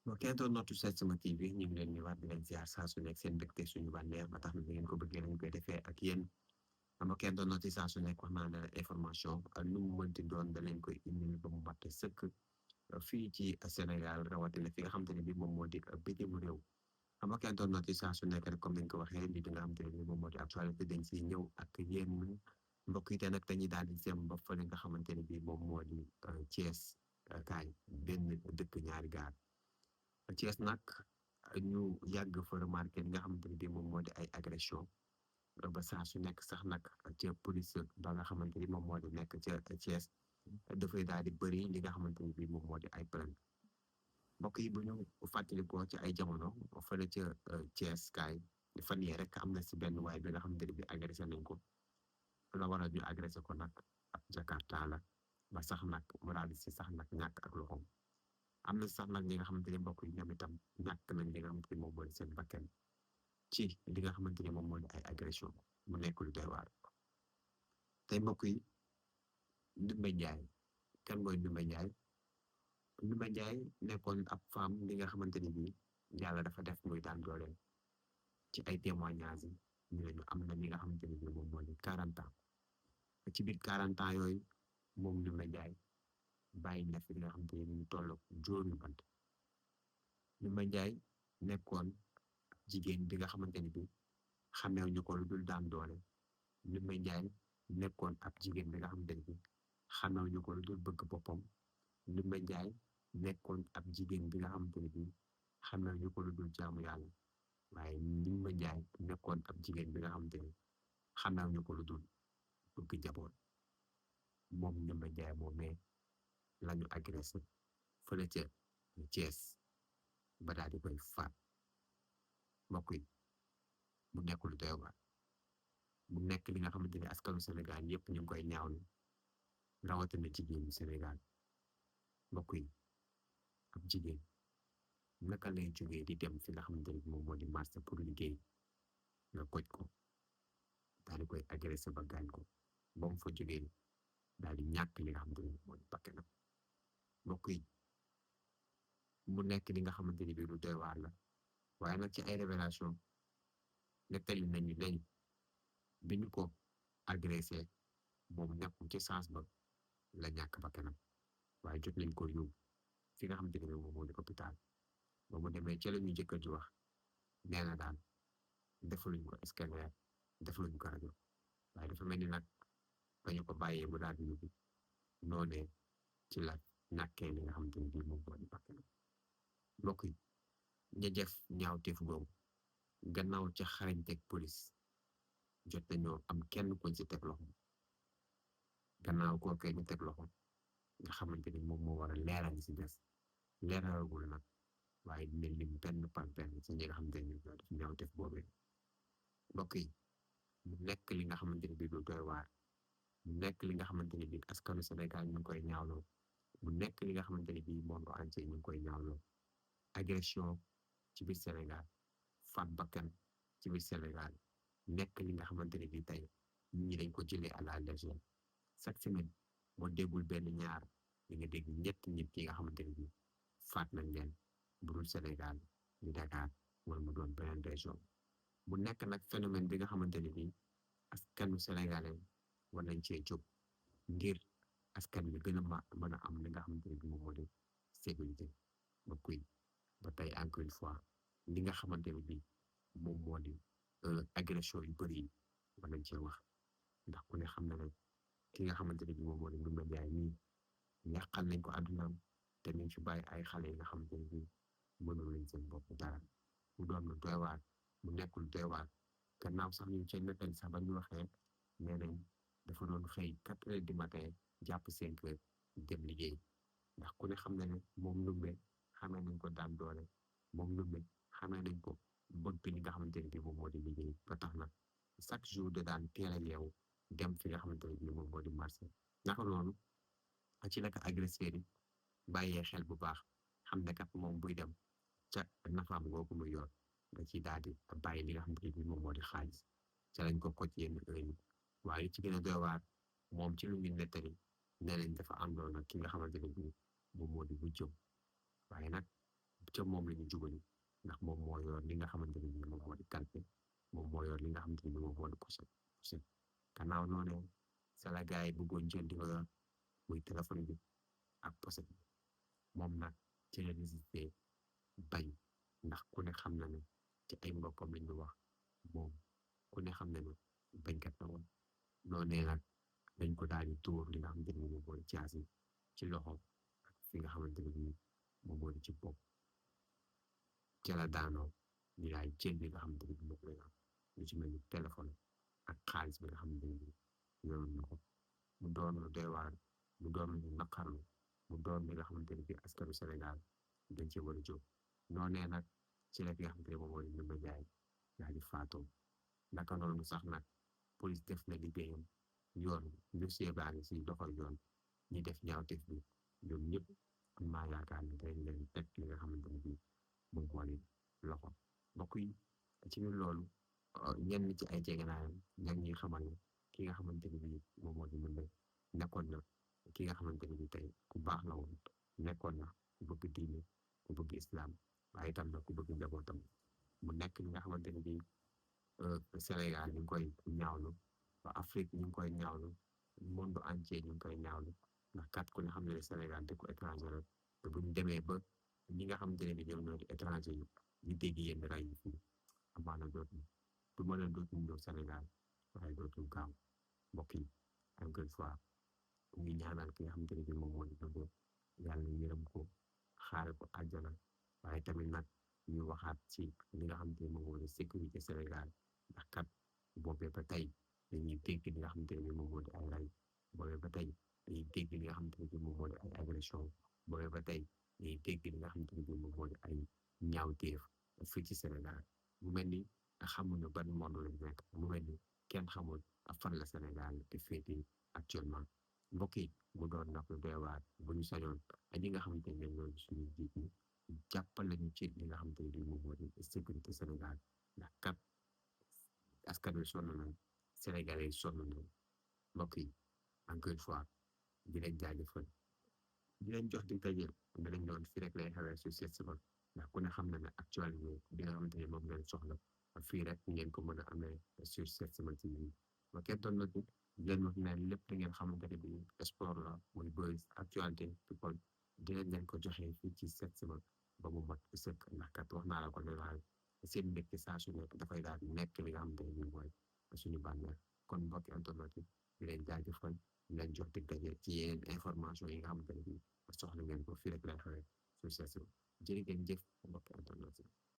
mbokk internet Setsima TV ñu ngi leen di waat di leen ziar saa su nekk seen mbégte suñu bànneex ba tax na ngeen ko bëggee lañ koy defee ak yéen mbokk internet yi saa su nekk wax naa ne information ak nu mu mënti doon da leen koy indil ba mu matte sëkk fii ci Sénégal rawatina fi nga xam te ne bii moom moo di bitim réew mbokk internet yi saa su nekk rek comme ni nga ko waxee li nga xam te ne bii moom moo di actualité dañ siy ñëw ak yéen mbokk yi te nag dañuy daal di jëm ba fële nga xamante ne bii moom moo di Thiès kaay benn dëkk ñaari gaar. Thiès nag ñu yàgg fa remarqué li nga xamante ne bii moom moo di ay agression ba saa su nekk sax nag ca police ba nga xamante ni moom moo di nekk ca Thiès dafay daal di bëri li nga xamante ni bii moom moo di ay plainte mbokk yi bu ñu fàttalikoo ci ay jamono fële ca Thiès kaay fan yii rek am na si benn waay bi nga xamante ne bii agressé nañ ko la waral ñu agressé ko nag ab Jakarta la ba sax nag mu daal di si sax nag ñàkk ak loxoom. am na sax nag ñi nga xamante ne mbokk yi ñoom itam ñàkk nañ li nga xamante ni moom moo di seen bakkan ci li nga xamante ni moom moo di ay agression mu nekk lu doy waar tey mbokk yi Ndoumbé Ndiaye kan mooy Ndoumbé Ndiaye Ndoumbé Ndiaye nekkoon ab femme li nga xamante ni bii yàlla dafa def muy daan dooleel ci ay témoignages yi ñu ne ñu am na li nga xamante ni bii moom moo di 40 ans ci biir 40 ans yooyu moom Ndoumbé Ndiaye bàyyi na fi li nga xamante ni ñu toll juróomi bant Ndoumbé Ndiaye nekkoon jigéen bi nga xamante ni bi xamee ñu ko lu dul daan doole Ndoumbé Ndiaye nekkoon ab jigéen bi nga xamante ni bi xamee ñu ko lu dul bëgg boppam Ndoumbé Ndiaye nekkoon ab jigéen bi nga xamante ni bi xamee ñu ko lu dul jaamu yàlla waaye Ndoumbé Ndiaye nekkoon ab jigéen bi nga xamante ni xamee ñu ko lu dul bëgg jaboot moom Ndoumbé Ndiaye moom mais lañu agressé fële ca Thiès ba daal di koy faat mbokk yi mu nekk lu doy waar mu nekk li nga xamante ne askanu Sénégal yëpp ñu ngi koy ñaawlu rawatina jigéenu Sénégal mbokk yi ab jigéen naka lay jógee di dem fi nga xamante ne moom moo di marché pour liggéey nga koj ko daal di koy agressé ba gaañ ko ba mu fa jógee daal di ñàkk li nga xamante ne moo di bakkanam mbokk yi mu nekk li nga xamante ni bii lu doy waar la waaye nag ci ay révélation nettali nañu nañ bi ñu ko agressé moom nekkul ci sens ba la ñàkk bakkanam waaye jot nañ ko yóbbu fi nga xamante ni bii moom moo di hôpital ba mu demee ca la ñu jëkkër ji wax nee na daal defaluñ ko scanner defaluñ ko rajo waaye dafa mel ni nag ba ñu ko bàyyee mu daal di yóbbu noonee ci la ñàkkee li nga xamante ni bii moom moo di bakkanam mbokk yi ña def ñaawteef googu gannaaw ca xarañteeg police jot nañoo am kenn kuñ ci teg loxo gannaaw kookee ñu teg loxo nga xamante ni moom moo war a leeral si des leeralagul nag waaye dina lim benn par benn ci ñi nga xamante ni ñoo def ñaawteef boobee mbokk yi mu nekk li nga xamante ni bii lu doy waar mu nekk li nga xamante ni bii askanu Sénégal ñu ngi koy ñaawloo mu nekk li nga xamante ni bii monde entier ñu ngi koy ñaawloo agression ci biir Sénégal faat bakkan ci biir Sénégal nekk li nga xamante ne bii tey nit ñi dañ ko jëlee à la légère chaque semaine moo déggul benn ñaar di nga dégg ñett nit ki nga xamante ne bii faat nañ leen budul Sénégal di Dakar wala mu doon beneen région mu nekk nag phénomène bi nga xamante ne bii askanu sénégalais war nañ cee jóg ngir askan bi gën a mën a am li nga xamante ne bii moom moo di sécurité ba kuy ba tey encore une fois li nga xamante ne bii moom moo di agression yu bëri yi war nañ cee wax ndax ku ne xam na ne ki nga xamante ne bii moom moo di Ndoumbé Ndiaye nii yàqal nañ ko àddunaam te ñu fi bàyyi ay xale yi nga xamante ne bii mënul lañ seen bopp dara mu doon lu doy waar mu nekk lu doy waar gannaaw sax ñu cee nettali sax ba ñu waxee nee nañ dafa doon xëy 4 heures du matin jàpp 5 heures dem liggéey ndax ku ne xam na ne moom Ndoumbé xamee nañ ko daan doole moom Ndoumbé xamee nañ ko bëgg li nga xamante ne bii moom moo di liggéey ba tax na chaque jour de daan teel a yeewu dem fi nga xamante ne bii moom moo di marché naka noonu ci la ko agresseur yi bàyyee xel bu baax xam ne kat moom buy dem ca nafaam googu muy yor da ciy daal di bàyyi li nga xamante ne bii moom moo di xaalis ca lañ ko koj yenn heure yi waaye ci gën a doy waar moom ci lu ñu nettali nee nañ dafa àndoon ak ki nga xamante ne bii moom moo di bu jëm waaye nag ca moom la ñu jubali ndax moom moo yor li nga xamante ne bii moom moo di kalpe moom moo yor li nga xamante ne bii moom moo di poset gannaaw noonu sa la gars yi bëggoon jël di ko yor muy téléphone bi ak poset bi moom nag ci la résisté bañ ndax ku ne xam na ne ci ay mbokkam lañ ñu wax moom ku ne xam na ne bañkat la woon noonee nag dañ ko daal di tuur li nga xamante ne moom moo di caas yi ci loxo ak fi nga xamante ne bii moom moo di ci bopp ca la daanoo ñu daal jël li nga xamante ne bii moom la yor lu ci mel ni téléphone ak xaalis bi nga xamante ne bii yoroon na ko mu doon lu doy waar mu doon lu naqarlu mu doon li nga xamante ne bii askanu Sénégal dañ cee war a jóg noonee nag ci la fi nga xamante ne moom moo di Ndoumbé Ndiaye daal di faatoo naka noonu sax nag police def na liggéeyam yoon dossier baa ngi si doxal yoon ñi def ñaawteef bi ñoom ñëpp am naa yaakaar ne dañ leen teg li nga xamante ne bii moom moo di loxo mbokk yi ci biir loolu ñenn ci ay jegenaayam ña ngi ñuy xamal ne ki nga xamante ne bii moom moo di Ndoumbé nekkoon na ki nga xamante ne bii tey ku baax la woon nekkoon na ku bëgg diine ku bëgg islam waaye itam nag ku bëgg njabootam mu nekk li nga xamante ne bii Sénégal ñu ngi koy ñaawlu ba Afrique ñu ngi koy ñaawlu monde entier ñu ngi koy ñaawlu ndax kat ku ne xam ne Sénégal dëkku étranger la te bu ñu demee ba ñi nga xamante ne bi ñoom ñoo di étranger yi ñu dégg yenn ray yi fii amaana dootuñu du ma leen dootuñu ñëw Sénégal waaye dootuñu gaaw mbokk yi encore une fois ñu ñaanal ki nga xamante ne bi moom moo di Ndoumbé yàlla yërëm ko xaare ko àjjana waaye tamit nag ñu waxaat ci li nga xamante ne moom moo di sécurité Sénégal ndax kat boobee ba tey dañuy dégg li nga xamante ne bi moom moo di ay ray boobee ba tey dañuy dégg li nga xamante ne bi moom moo di ay agression boobee ba tey dañuy dégg li nga xamante ne bi moom moo di ay ñaawteef fii ci Sénégal mu mel ni xamuñu ban monde lañ nekk mu mel ni kenn xamul fan la Sénégal te féete actuellement mbokk yi mu doon nag lu doy waar bu ñu sañoon ñi nga xamante ne ñoom suñu jiit ñi jàppale ñu ci li nga xamante ne bi moom moo di sécurité Sénégal ndax kat askan wi sonn nañ Sénégalais yi sonn nañ mbokk yi encore une fois di leen jaajëfal di leen jox di daje nga leen doon fii rek lay xewee su seet si ndax ku ne xam na ne actualité bi nga xamante ne moom ngeen soxla fii rek ngeen ko mën a amee sur Setsima TV ma kenn doon na di leen wax ne lépp li ngeen xamante ne bi sport la muy buzz actualité people dinañ leen ko joxee fii ci Setsima ba mu mat sëkk ndax kat wax naa la ko ne laal seen mbégte saa su nekk dafay daal di nekk li nga xamante ne bi mooy suñu bànneex kon mbokki internet yi di leen jaajëfal di leen jox dig daje ci yeneen information yi nga xamante ne bi soxla ngeen ko fii rek lay xewee sur Setsima jërë ngeen jëf mbokki